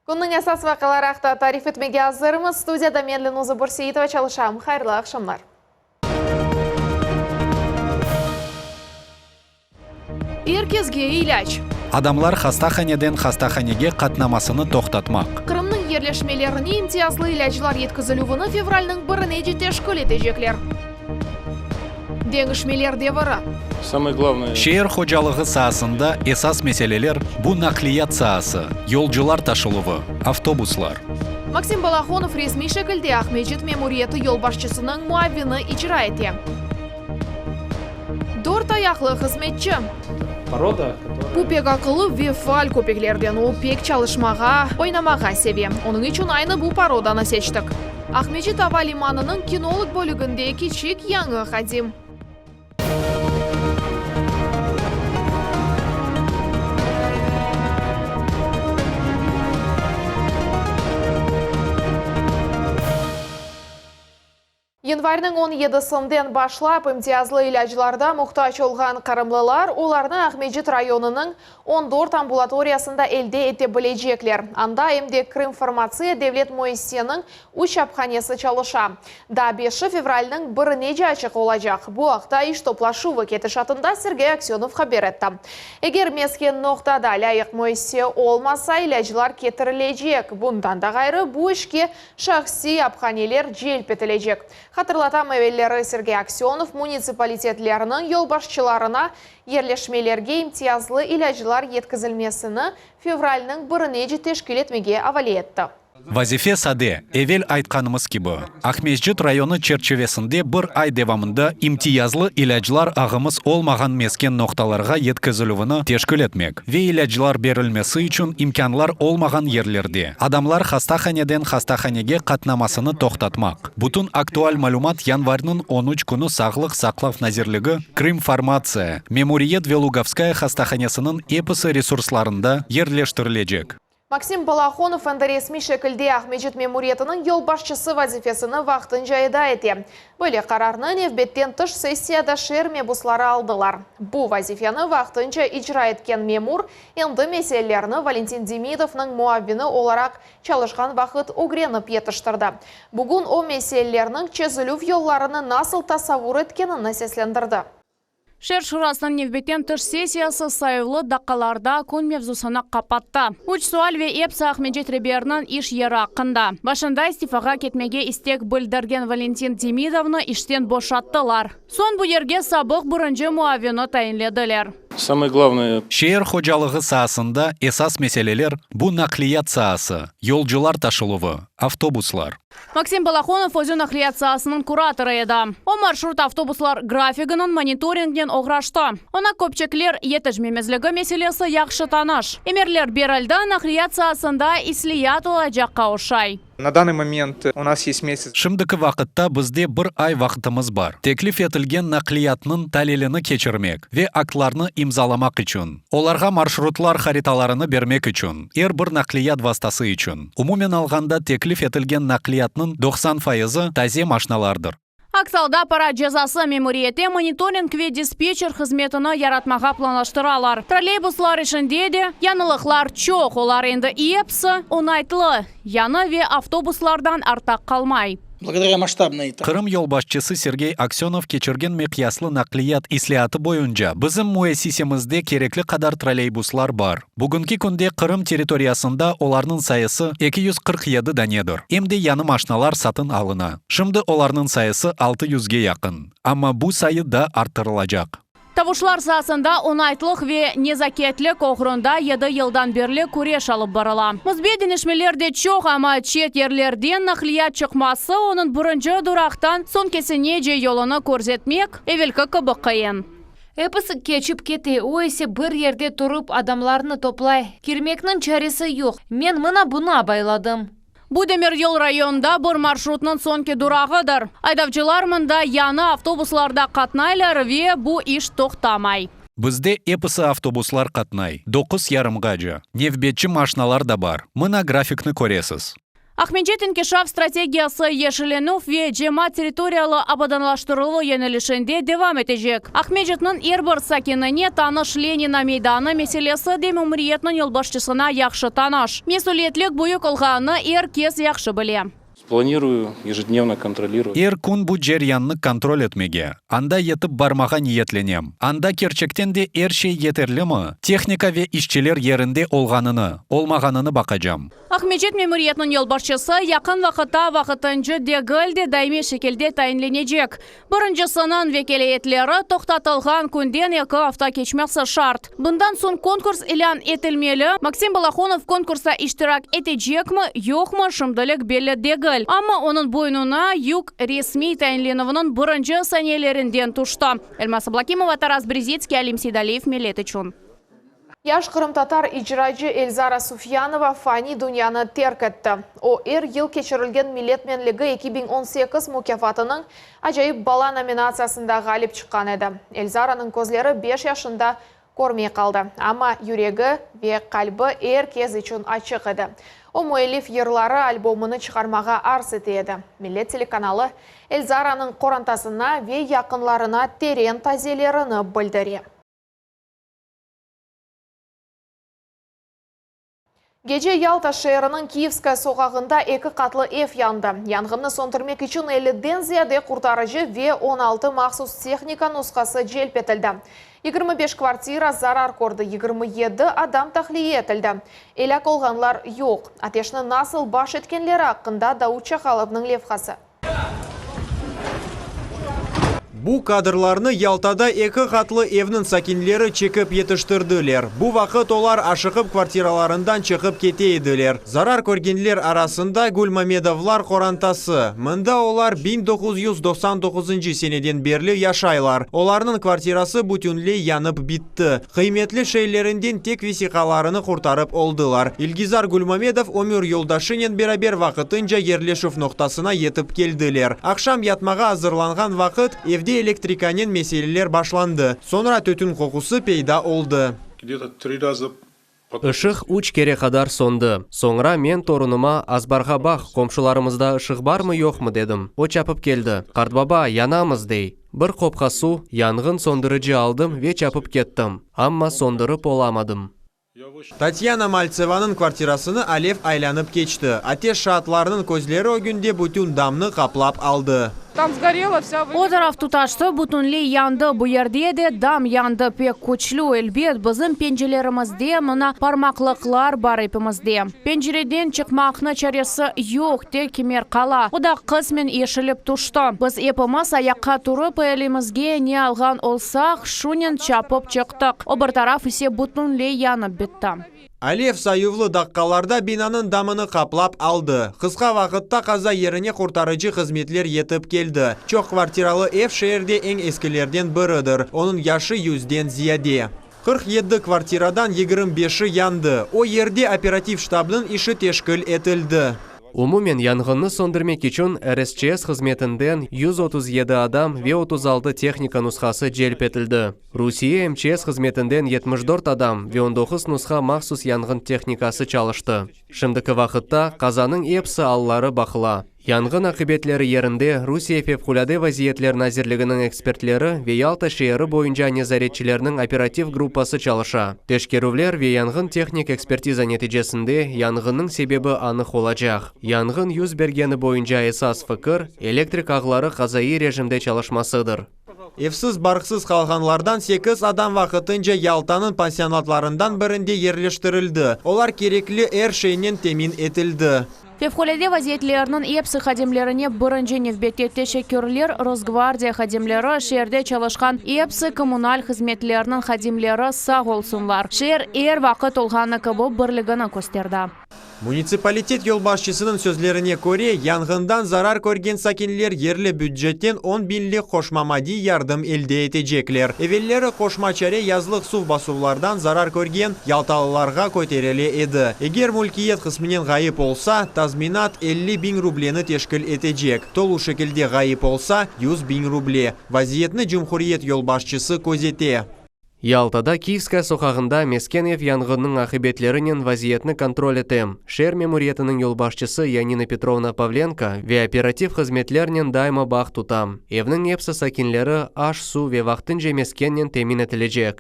Künniñ esas vaqiaları aqta tarif etmege azırmız. Studiyada men, Lenuza Börseitova, çalışam. Hayırlı aqşamlar. Er kesge ilâc. Adamlar hastahaneden hastahanege qatnamasını toqtatmaq. Qırımnıñ yerleşmelerine imtiyazlı ilâclar yetkizilüvini fevralniñ birinece teşkil etecekler. Deñişmeler deviri. Samoye glavnoye. Şeer hocalığı saasında esas meseleler, bu naqliyat saası, yolcular taşıluvı, avtobuslar. Maksim Balahonov resmiy şekilde Aqmescit memuriyeti yolbaşçısınıñ muavini icra ete. Dört ayaqlı hızmetçi. Bu pek aqıllı ve faal köpeklerden, o pek çalışmağa, oynamağa seve. Onıñ içün aynı bu parodanı seçtik. Aqmescit ava limanınıñ kinolog bölüginde kiçik yañı hadim. Yanvarniñ on yedisinden başlap imtiyazlı ilâclarda muhtac olğan qırımlılar olarnı Aqmescit rayonınıñ on dört ambulatoriyasında elde ete bilecekler. Anda em de Krımfarmatsiya devlet müessiseniñ üç aphanesi çalışa. Daa beşi fevralniñ birinece açıq olacaq. Bu aqta iş toplaşuvı ketişatında Sergey Aksönov haber etti. Eger mesken noqtada lâyıq müessise olmasa, ilâclar ketirilecek. Bundan da ğayrı, bu işke Şahsiy aphaneler celp etilecek. Hatırlatam, evelleri Sergey Aksönov munitsipalitetlerniñ yolbaşçılarına yerleşmelerge imtiyazlı ilâclar yetkizilmesini fevralniñ birinece teşkil etmege avale etti. Vazife sade, evel aytqanımız kibi, Aqmescit rayonı çerçivesinde bir ay devamında imtiyazlı ilâclar ağımız olmağan mesken noqtalarğa yetkizilüvini teşkil etmek ve ilâclar berilmesi içün imkânlar olmağan yerlerde adamlar hastahaneden hastahanege qatnamasını toqtatmaq. Bütün aktual malümat yanvarniñ on üç künü Sağlıq saqlav nazirligi, Krımfarmatsiya, memuriyet ve Lugovskaya hastahanesiniñ episi resurslarında yerleştirilecek. Maksim Balahonov endi resmiy şekilde Aqmescit memuriyetiniñ yolbaşçısı vazifesini vaqtınca eda ete. Böyle qararnı nevbetten tış sessiyada şeer mebusları aldılar. Bu vazifeni vaqtınca icra etken memur endi meselelerni Valentin Demidovnıñ muavini olaraq çalışqan vaqıt ögrenip yetiştirdi. Bugün o meselelerniñ çezilüv yollarını nasıl tasavvur etkenini seslendirdi. Şeer şurasınıñ nevbetten tış sessiyası sayıvlı daqqalarda kün mevzusını qapattı. Üç sual ve epsi Aqmecit reberiniñ iş yeri aqqında. Başında istifağa ketmege istek bildirgen Valentin Demidovnı işten boşattılar. Soñ bu yerge sabıq birinci muavini tayinlediler. Samoye glavnoye. Şeer hocalığı saasında esas meseleler, bu naqliyat saası, yolcular taşıluvı, avtobuslar. Maksim Balahonov özü naqliyat saasınıñ kuratorı edi. O, marşrut avtobuslar grafiginiñ monitoringnen oğraştı. Oña köpçekler yetişmemezligi meselesi yahşı tanış. Emirler berildi, naqliyat saasında isliyat olacaqqa oşay. Na danıy moment u nas est mesяц. Şimdiki vaqıtta bizde bir ay vaqtımız bar, teklif etilgen naqliyatnıñ talilini keçirmek ve aktlarnı imzalamaq içün, olarğa marşrutlar haritalarını bermek içün, er bir naqliyat vastası içün. Umumen alğanda teklif etilgen naqliyatnıñ 90 fayızı taze maşnalardır. Aks alda para cezası memuriyete monitoring ve dispetçer hızmetini yaratmağa planlaştıralar. Trolleybuslar işinde de yañılıqlar çoq, olar endi episi oñaytlı, yañı ve avtobuslardan arta qalmay. Благодаря masştabnıy. Qırım yolbaşçısı Sergey Aksönov keçirgen miqyaslı naqliyat islâatı boyunca bizim müessisemizde kerekli qadar trolleybuslar bar. Bugünki künde Qırım territoriyasında olarnıñ sayısı 247 danedir. Em de yañı maşnalar satın alına. Şimdi olarnıñ sayısı altı yüzge yaqın. Amma bu sayı da arttırılacaq. Tavuşlar saasında oñaytlıq ve nezaketlik oğrunda yedi yıldan berli küreş alıp barıla. Müsbet deñişmeler de çoq, amma çet yerlerden naqliyat çıqması, onıñ birinci duraqtan soñkisinece yolunı körsetmek evelki kibi qıyın. Episi keçip kete, o ise bir yerde turıp, adamlarnı toplay. Kirmekniñ çaresi yoq. Men mına bunı abayladım. Bu demiryol rayonında bir marşrutnıñ soñki durağıdır. Aydavcılar mında yañı avtobuslarda qatnaylar ve bu iş toqtamay. Bizde episi avtobuslar qatnay, doquz yarımğace. Nevbetçi maşnalar da bar. Mına grafikni köresiz. Aqmescit inkişaf strategiyası yeşillenüv ve cemaat territoriyalı abadanlaştırıluvı yönelişinde devam etecek. Aqmescitniñ er bir sakinine tanış Lenina meydanı meselesi de memuriyetniñ yolbaşçısına yahşı tanış. Mesüliyetlik büyük olğanını er kes yahşı bile. Planiruyu yejednevno kontrolirovat. Er kün bu ceryannı kontrol etmege, anda yetip barmağa niyetlenem. Anda kerçekten de er şey yeterlimi, tehnika ve işçiler yerinde olğanını, olmağanını baqacam. Aqmescit memuriyetiniñ yolbaşçısı yaqın vaqıtta vaqtınca degil de, daimiy şekilde tayinlenecek. Birincisiniñ vekâleyetleri toqtatılğan künden eki afta keçmesi şart. Bundan soñ konkurs ilân etilmeli. Maksim Balahonov konkursta iştirak etecekmi, yoqmı, şimdilik belli degil. Amma onıñ boynuna yük resmiy tayinlenüviniñ birinci saniyelerinden tüşti. Elmaz Ablâkimova, Taras Brezitskiy, Alim Seydaliyev, Millet içün. Yaş qırımtatar icracı Elzara Sufyanova fani dünyanı terk etti. O, er yıl keçirilgen Millet menligi 2018 mukâfatınıñ Acayip bala nominatsiyasında ğalip çıqqan edi. Elzaranıñ közleri beş yaşında körmey qaldı, amma yüregi ve qalbi er kes içün açıq edi. O, müellif yırları albomını çıqarmağa arz ete edi. Millet telekanalı Elzaranıñ qorantasına ve yaqınlarına teren taziyelerini bildire. Gece Yalta şeeriniñ Kiyevskaya soqağında eki qatlı ev yandı. Yanğınnı söndürmek içün elliden ziyade qurtarıcı ve 16 mahsus tehnika nusqası celp etildi. 25 kvartira zarar kördi, 27 adam tahliye etildi. Elâk olğanlar yoq. Ateşni nasıl baş etkenleri aqqında Davut Çahalovnıñ levhası. Bu kadrlarnı Yaltada eki qatlı evniñ sakinleri çekip yetiştirdiler. Bu vaqıt olar aşıqıp kvartiralarından çıqıp kete ediler. Zarar körgenler arasında Gülmamedovlar qorantası. Mında olar 1999 seneden berli yaşaylar. Olarnıñ kvartirası bütünley yanıp bitti. Qıymetli şeylerinden tek vesiqalarını qurtarıp oldılar. İlgizar Gülmamedov ömür yoldaşınen beraber vaqtınca yerleşüv noqtasına yetip keldiler. Aqşam yatmağa azırlanğan vaqıt, evde elektrikanen meseleler başlandı, soñra tütün qoqusı peyda oldı. Işıq üç kere qadar söndi. Soñra men torunıma, Azbarğa baq, qomşularımızda ışıq barmı-yoqmı, dedim. O çapıp keldi. Qartbaba, yanamız, dey. Bir qopqa suv, yanğın söndürici aldım ve çapıp kettim, amma söndürip olamadım. Tatyana Maltsevanıñ kvartirasını alev aylanıp keçti. Ateş şaatlarnıñ közleri ögünde bütün damnı qaplap aldı. O taraf tutaştı, bütünley yandı, bu yerde de dam yandı, pek küçlü, elbet, bizim pencerelerimizde mına parmaqlıqlar bar epimizde. Pencereden çıqmaqnı çaresi yoq, tek kimer qala, o da qısmen eşilip tüşti. Biz epimiz ayaqqa turıp, elimizge ne alğan olsaq, şunen çapıp çıqtıq, o bir taraf ise bütünley yanıp bitti. Alev sayuvlı daqqalarda binanıñ damını qaplap aldı. Qısqa vaqıtta qaza yerine qurtarıcı hızmetler yetip keldi. Çoq kvartiralı ev şeerde eñ eskilerden biridir, onıñ yaşı yüzden ziyade. 47 kvartiradan 25-i yandı. O yerde operativ ştabnıñ işi teşkil etildi. Umumen yanğınnı söndürmek içün RSÇS hızmetinden 137 adam ve 36 tehnika nushası celp etildi. Rusiye MÇS hızmetinden 74 adam ve 19 nusha mahsus yanğın tehnikası çalıştı. Şimdiki vaqıtta qazanıñ episi alları baqıla. Yanğın aqibetleri yerinde Rusiye Fevqulâde vaziyetler nazirliginiñ ekspertleri ve Yalta şeeri boyunca nezaretçilerniñ operativ gruppası çalışa. Teşkerüvler ve yanğın-tehnik ekspertiza neticesinde yanğınnıñ sebebi anıq olacaq. Yanğın yüz bergeni boyunca esas fikir, elektrik ağları qazaiy rejimde çalışmasıdır. Evsiz-barqsız qalğanlardan sekiz adam vaqtınca Yaltanıñ pansionatlarından birinde yerleştirildi. Olar kerekli er şeynen temin etildi. Fevqulâde vaziyetlerniñ epsi hadimlerine birinci nevbette teşekkürler, Rosgvardiya hadimleri, şeerde çalışqan epsi kommunal hızmetlerniñ hadimleri sağ olsunlar. Şeer er vaqıt olğanı kibi birligini kösterdi. Munitsipalitet yolbaşçısınıñ sözlerine köre, yanğından zarar körgen sakinler yerli bücetten on biñlik qoşma maddiy yardım elde etecekler. Evelleri qoşma çare yazlıq suv basuvlardan zarar körgen yaltalılarğa köterile edi. Eger mülkiyet qısmınen ğayıp olsa, tazminat 50 biñ rubleni teşkil etecek, tolu şekilde ğayıp olsa, 100 biñ ruble. Vaziyetni cumhuriyet yolbaşçısı közete. Yaltada Kiyevskaya soqağında mesken ev yanğınınıñ aqibetlerinen vaziyetni kontrol etem. Şeer memuriyetiniñ yolbaşçısı Yanina Petrovna Pavlenko ve operativ hızmetlernen daima bağ tutam. Evniñ epsi sakinleri aş, suv ve vaqtınca meskennen temin etilecek.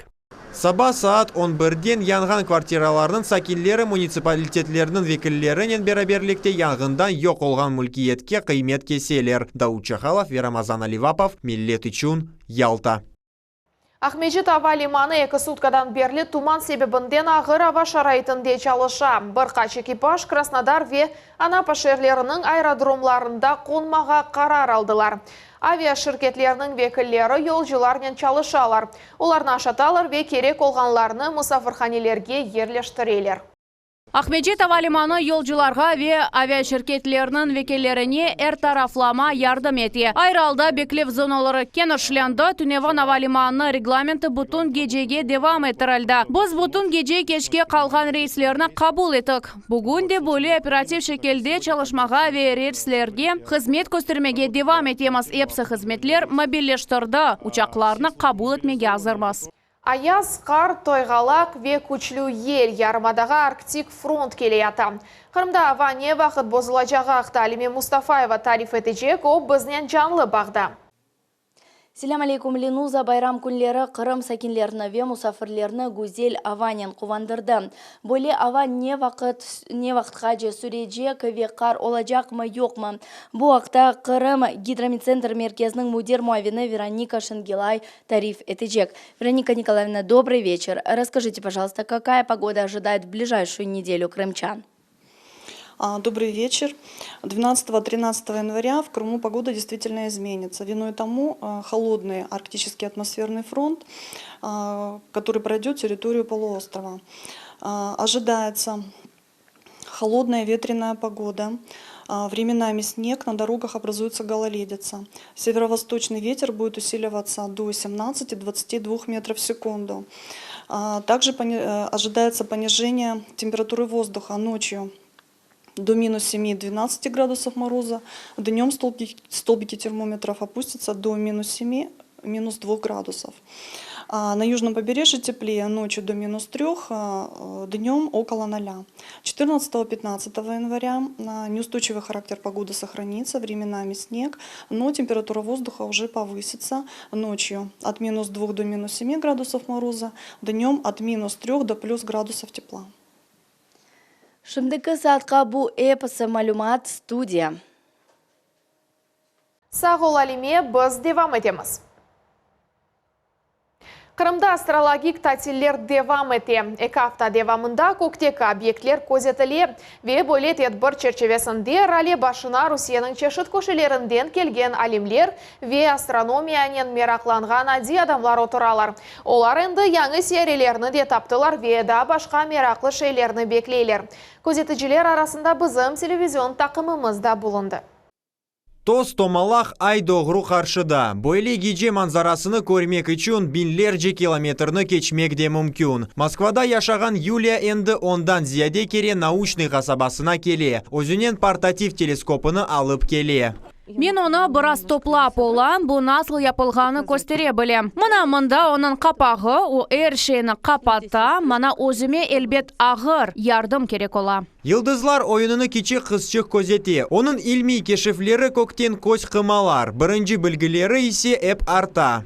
Saba saat on birden yanğan kvartiralarnıñ sakinleri munitsipalitetlerniñ vekillerinen beraberlikte yanğından yoq olğan mülkiyetke qıymet keseler. Davut Çahalov ve Ramazan Alivapov, Millet içün, Yalta. Aqmescit ava limanı eki sutkadan berli tuman sebebinden ağır ava şaraitinde çalışa. Bir qaç ekipaj Krasnodar ve Anapa şeerleriniñ aerodromlarında qonmağa qarar aldılar. Avia şirketleriniñ vekilleri yolcularnen çalışalar, olarnı aşatalar ve kerek olğanlarnı musafirhanelerge yerleştireler. Aqmescit ava limanı yolcularğa ve aviaşirketlerniñ vekillerine er taraflama yardım ete. Ayrı alda beklev zonaları kenişlendi, tünevin ava limanı reglamenti bütün gecege devam ettirildi. Biz bütün gece keçke qalğan reyslerni qabul ettik. Bugün de böyle operativ şekilde çalışmağa ve relslerge hızmet köstermege devam etemiz, epsi hızmetler mobilleştirdi, uçaqlarnı qabul etmege azırmız. Ayaz, qar, toyğalaq ve küçlü yel, yarımadağa arktik front keleyata. Qırımda ava ne vaqıt bozulacağı aqta Alime Mustafayeva tarif etecek, o, biznen canlı bağda. Selâm aleyküm, Lenuza, bayram künleri Qırım sakinlerini ve musafirlerini güzel avanen quvandırdı. Böyle ava ne vaqıt, ne vaqıtqace sürecek ve qar olacaqmı, yoqmı? Bu aqta Qırım gidromettsentr merkeziniñ müdir muavini Veronika Şengelay tarif etecek. Veronika Nikolayevna, dobrый вечер. Расскажите, пожалуйста, какая погода ожидает в ближайшую неделю крымчан? Добрый вечер. 12-13 января в Крыму погода действительно изменится. Виной тому холодный арктический атмосферный фронт, который пройдет территорию полуострова. Ожидается холодная ветреная погода, временами снег, на дорогах образуется гололедица. Северо-восточный ветер будет усиливаться до 17-22 метров в секунду. Также э, ожидается понижение температуры воздуха ночью до минус 7-12 градусов мороза. Днем столбики, столбики термометров опустятся до минус 7 минус 2 градусов. А на южном побережье теплее, ночью до минус 3, а, днем около 0. 14-15 января неустойчивый характер погоды сохранится, временами снег, но температура воздуха уже повысится ночью от минус 2 до минус 7 градусов мороза, днем от минус 3 до плюс градусов тепла. Şimdiki saatqa bu episi malümat studiya. Sağ ol, Alime, biz devam etemiz. Qırımda astrologik tatiller devam ete. Eki afta devamında kökteki obyektler közetile ve böyle tedbir çerçivesinde rale başına Rusiyeniñ çeşit köşelerinden kelgen alimler ve astronomiyanen meraqlanğan adiy adamlar oturalar. Olar endi yañı siyyarelerni de taptılar ve daa başqa meraqlı şeylerni bekleyler. Közeticiler arasında bizim televizion taqımımız da bulundı. Tos-tomalaq ay doğru qarşıda. Böyle gece manzarasını körmek içün biñlerce kilometrni keçmek de mümkün. Moskvada yaşağan Yuliya endi ondan ziyade kere Nauçnıy qasabasına kele, özünen portativ teleskopını alıp kele. Men onı biraz toplap olam, bu nasıl yapılğanı köstere bilem. Mına mında onıñ qapağı, o er şeyni qapata, maña özüme, elbet, ağır, yardım kerek ola. Yıldızlar oyunını kiçik qızçıq közete. Onıñ ilmiy keşifleri kökten köz qımalar, birinci bilgileri ise ep arta.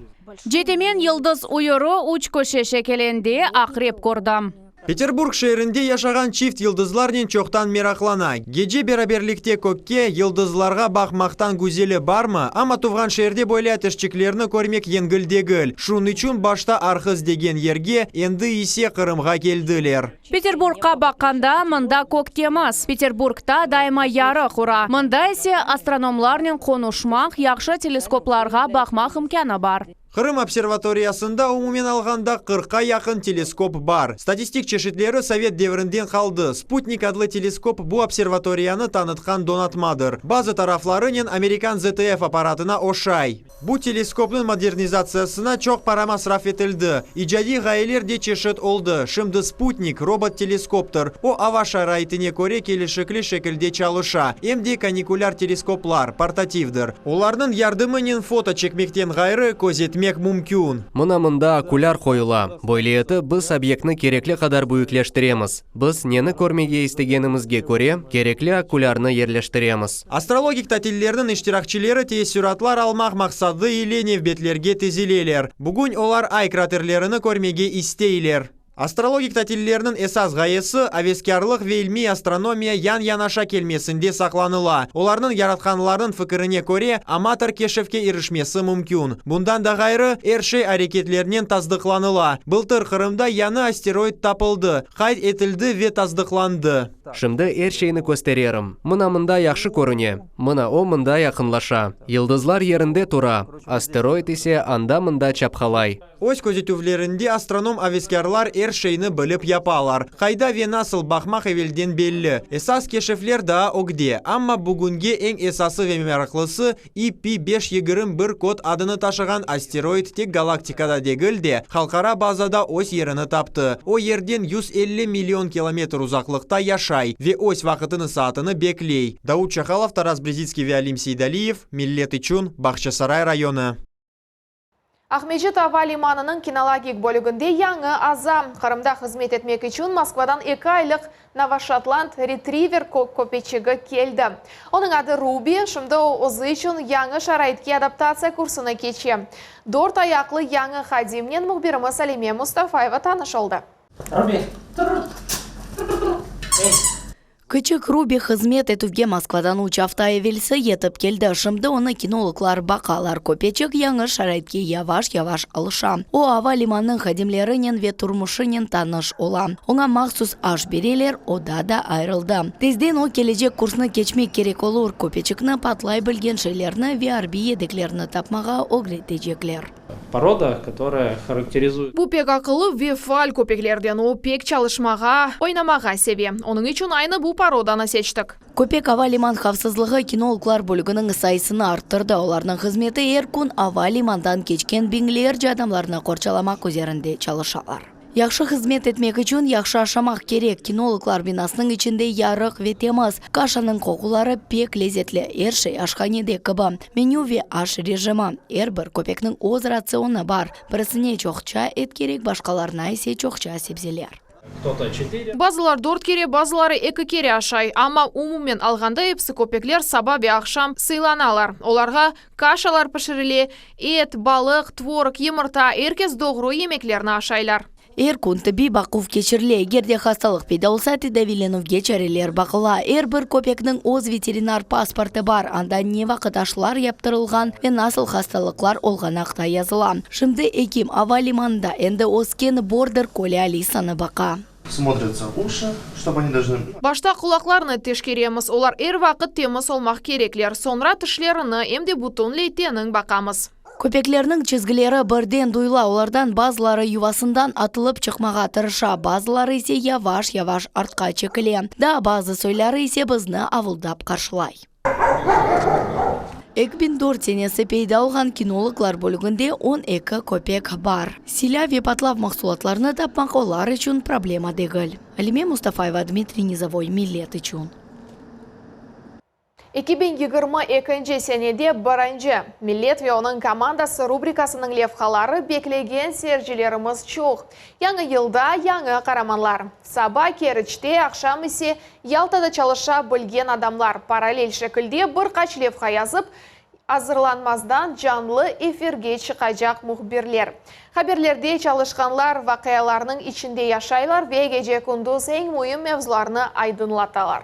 Cetemen yıldız üyüri üç köşe şekilinde aqrep kördim. Peterburg şeerinde yaşağan çift yıldızlarnen çoqtan meraqlana. Gece beraberlikte kökke, yıldızlarğa baqmaqtan güzeli barmı? Amma tuvğan şeerde böyle ateşçiklerni körmek yengil degil. Şunıñ içün başta Arhız degen yerge, endi ise Qırımğa keldiler. Peterburgqa baqqanda, mında kök temiz. Peterburgda daima yarıq ura. Mında ise astronomlarnen qonuşmaq, yahşı teleskoplarğa baqmaq imkânı bar. Qırım observatoriyasında umumen alğanda qırqqa yaqın teleskop bar. Statistik çeşitleri sovet devrinden qaldı. Sputnik adlı teleskop bu observatoriyanı tanıtqan donatmadır. Bazı taraflarınen amerikan ZTF apparatına oşay. Bu teleskopnıñ modernizatsiyasına çoq para masraf etildi. İcadiy ğayeler de çeşit oldı. Şimdi Sputnik, robot-teleskoptır. O, ava şaraitine köre kelişikli şekilde çalışa. Em de kanikulâr teleskoplar, portativdir. Olarnıñ yardımınen foto çekmekten ğayrı, közetmek. etmek mümkün. Mına mında okulâr qoyula. Böyle etip biz obyektni kerekli qadar büyükleştiremiz. Biz neni körmege istegenimizge köre, kerekli okulârnı yerleştiremiz. Astrologik tatillerniñ iştirakçileri teessüratlar almaq maqsadı ile nevbetlerge tizileler. Bugün olar Ay kraterlerini körmege isteyler. Astrologik tatillerniñ esas ğayesi, aveskârlıq ve ilmiy astronomiya yan-yanaşa kelmesinde saqlanıla. Olarnıñ yaratqanlarınıñ fikirine köre, amator keşifke irişmesi mümkün. Bundan da ğayrı, er şey areketlernen tasdıqlanıla. Bıltır Qırımda yañı asteroid tapıldı, qayd etildi ve tasdıqlandı. Şimdi er şeyni köstererim. Mına mında yahşı körüne. Mına o mında yaqınlaşa. Yıldızlar yerinde tura, asteroid ise anda-mında çapqalay. Öz közetüvlerinde astronom-aveskârlar er şeyni bilip yapalar. Qayda ve nasıl baqmaq evelden belli. Esas keşifler daa ögde, amma bugünge eñ esası ve meraqlısı, IP 521 kod adını taşığan asteroid tek galaktikada degil de, halqara bazada öz yerini taptı. O, Yerden 150 million kilometr uzaqlıqta yaşay ve öz vaqıtını-saatını bekley. Davut Çakalov, Taras Brezitskiy ve Alim Seydaliyev, Millet içün, Bağçasaray rayonı. Aqmescit ava limanınıñ kinologik bölüginde yañı aza, Qırımda hızmet etmek içün Moskvadan eki aylıq Novoşotland retriver köpeçigi keldi. Onıñ adı Rubi, şimdi o özü içün yañı şaraitke adaptatsiya kursuna keçe. Dört ayaqlı yañı hadimnen mühbirimiz Alime Mustafayeva tanış oldı. Rubi, tur! Ey! Küçük Rubi hızmet etüvge Moskvadan üç afta evelsi yetip keldi. Şimdi onı kinologlar baqalar. Köpeçik yañı şaraitke yavaş-yavaş alışa. O, ava limanınıñ hadimlerinen ve turmuşınen tanış ola. Oña mahsus aş bereler, oda da ayırıldı. Tezden o, kelecek kursnı keçmek kerek olur, köpeçikni patlay bilgen şeylerni ve arbiy yedeklerni tapmağa ögretecekler. Poroda, kotoraya harakterizuet. Bu pek aqıllı ve faal köpeklerden, o, pek çalışmağa, oynamağa seve. Onıñ içün aynı bu porodanı seçtik. Köpek ava liman havfsızlığı kinologlar bölüginiñ sayısını arttırdı. Olarnıñ hızmeti er kün ava limandan keçken biñlerce adamlarnı qorçalamaq üzerinde çalışalar. Yahşı hızmet etmek içün yahşı aşamaq kerek. Kinologlar binasınıñ içinde yarıq ve temiz. Kaşanıñ qoquları pek lezetli, er şey aşhanede kibi. Menü ve aş rejimi. Er bir köpekniñ öz ratsionı bar, birisine çoqça et kerek, başqalarına ise çoqça sebzeler. Bazılar dört kere, bazıları eki kere aşay, amma umumen alğanda episi köpekler saba ve aqşam sıylanalar. Olarğa kaşalar pişirile, et, balıq, tvorog, yımırta, er kes doğru yemeklerni aşaylar. Er kün tibbiy baquv keçirile, eger de hastalıq peyda olsa, tedaviylenüvge çareler baqıla. Er bir köpekniñ öz veterinar pasportı bar, anda ne vaqıt aşılar yaptırılğan ve nasıl hastalıqlar olğanı aqta yazıla. Şimdi ekim ava limanında endi ösken border koli Alisanı baqa. Smotrятся uşi, ştob oni должны. Başta qulaqlarını teşkeremiz, olar er vaqıt temiz olmaq kerekler, soñra tişlerini, em de bütünley teniñ baqamız. Köpeklerniñ çizgileri birden duyula, olardan bazıları yuvasından atılıp çıqmağa tırışa, bazıları ise yavaş-yavaş artqa çekile, daa bazı soyları ise bizni avuldap qarşılay. 2004 senesi peyda olğan kinologlar bölüginde 12 köpek bar. Silâ ve patlav mahsulatlarını tapmaq olar içün problema degil. Alime Mustafayeva, Dmitriy Nizovoy, Millet içün. 2022 senede birinci Millet ve onıñ komandası rubrikasınıñ levhaları beklegen seyircilerimiz çoq. Yañı yılda yañı qaramanlar. Saba Keriçte, aqşam ise Yaltada çalışa bilgen adamlar parallel şekilde bir qaç levha yazıp, azırlanmazdan canlı efirge çıqacaq mühbirler. Haberlerde çalışqanlar vaqialarnıñ içinde yaşaylar ve gece-kündüz eñ müim mevzularnı aydınlatalar.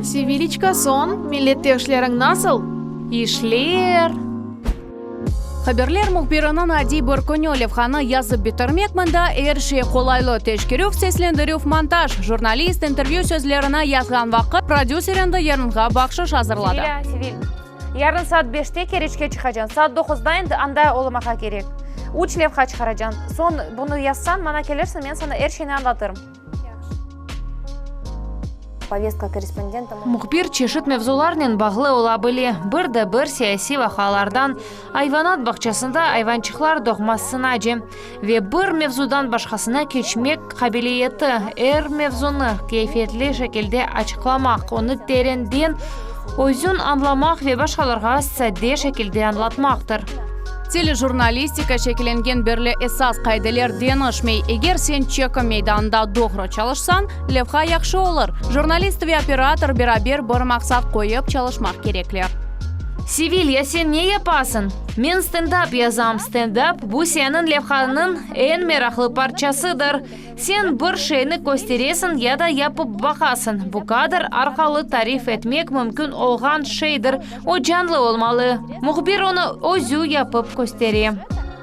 Seviliçka, soñ, millette işleriñ nasıl? İşler. Haberler mühbiriniñ adiy bir künü levhanı yazıp bitirmek mında er şey qolaylı, teşkerüv, seslendirüv, montaj. Jurnalist intervyü sözlerini yazğan vaqıt, prodüser endi yarınğa bahşış azırladı. Sevilâ, Sevil, yarın saat beşte Keriçke çıqacañ, saat doquzda endi anda olmağa kerek. Üç levha çıqaracañ. Soñ bunı yazsañ, maña kelirsiñ, men saña er şeyni añlatırım. Повестка корреспондента. Mühbir çeşit mevzularnen bağlı ola bile, bir de bir siyasiy vaqialardan ayvanat bağçasında ayvançıqlar doğmasınace. Ve bir mevzudan başqasına keçmek qabiliyeti, er mevzunı keyfiyetli şekilde açıqlamaq, onı terenden özüñ añlamaq ve başqalarğa sade şekilde añlatmaqtır. Telejurnalistika şekillengen berli esas qaideler deñişmey, eger sen çekim meydanında doğru çalışsañ, levha yahşı olur. Jurnalist ve operator beraber bir maqsat qoyıp çalışmaq kerekler. Sevil, ya sen ne yapasıñ? Men stendap yazam. Stendap, bu seniñ levhanıñ eñ meraqlı parçasıdır. Sen bir şeyni kösteresiñ ya da yapıp baqasıñ. Bu kadr arqalı tarif etmek mümkün olğan şeydir, o canlı olmalı. Mühbir onı özü yapıp köstere.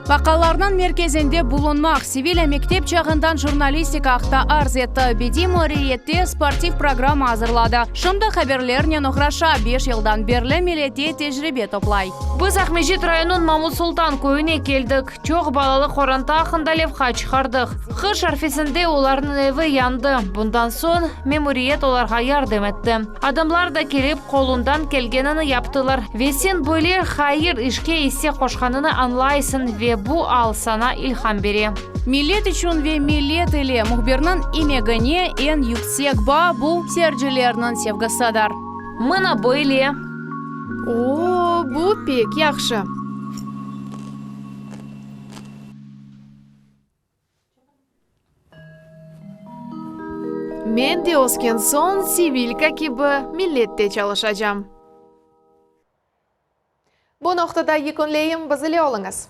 Vaqalarnıñ merkezinde bulunmaq, Sevilâ mektep çağından jurnalistika aqta arz etti, bediy muarririyette sportiv programma azırladı. Şimdi haberlernen oğraşa, beş yıldan berli Milette tecribe toplay. Biz Aqmescit rayonınıñ Mamut Sultan köyüne keldik. Çoq balalı qoranta aqqında levha çıqardıq. Qış arfesinde olarnıñ evi yandı. Bundan soñ memuriyet olarğa yardım etti. Adamlar da kelip, qolundan kelgenini yaptılar. Ve sen böyle hayır işke isse qoşqanını añlaysıñ ve bu al saña ilham bere. Millet içün ve millet ile mühbirniñ emegine eñ yüksek baa bu seyircilerniñ sevgisidir. Mına böyle. O, bu pek yahşı. Men de ösken soñ Sevilka kibi millette çalışacam. Bu noqtada yekünleyim, biz ile oluñız.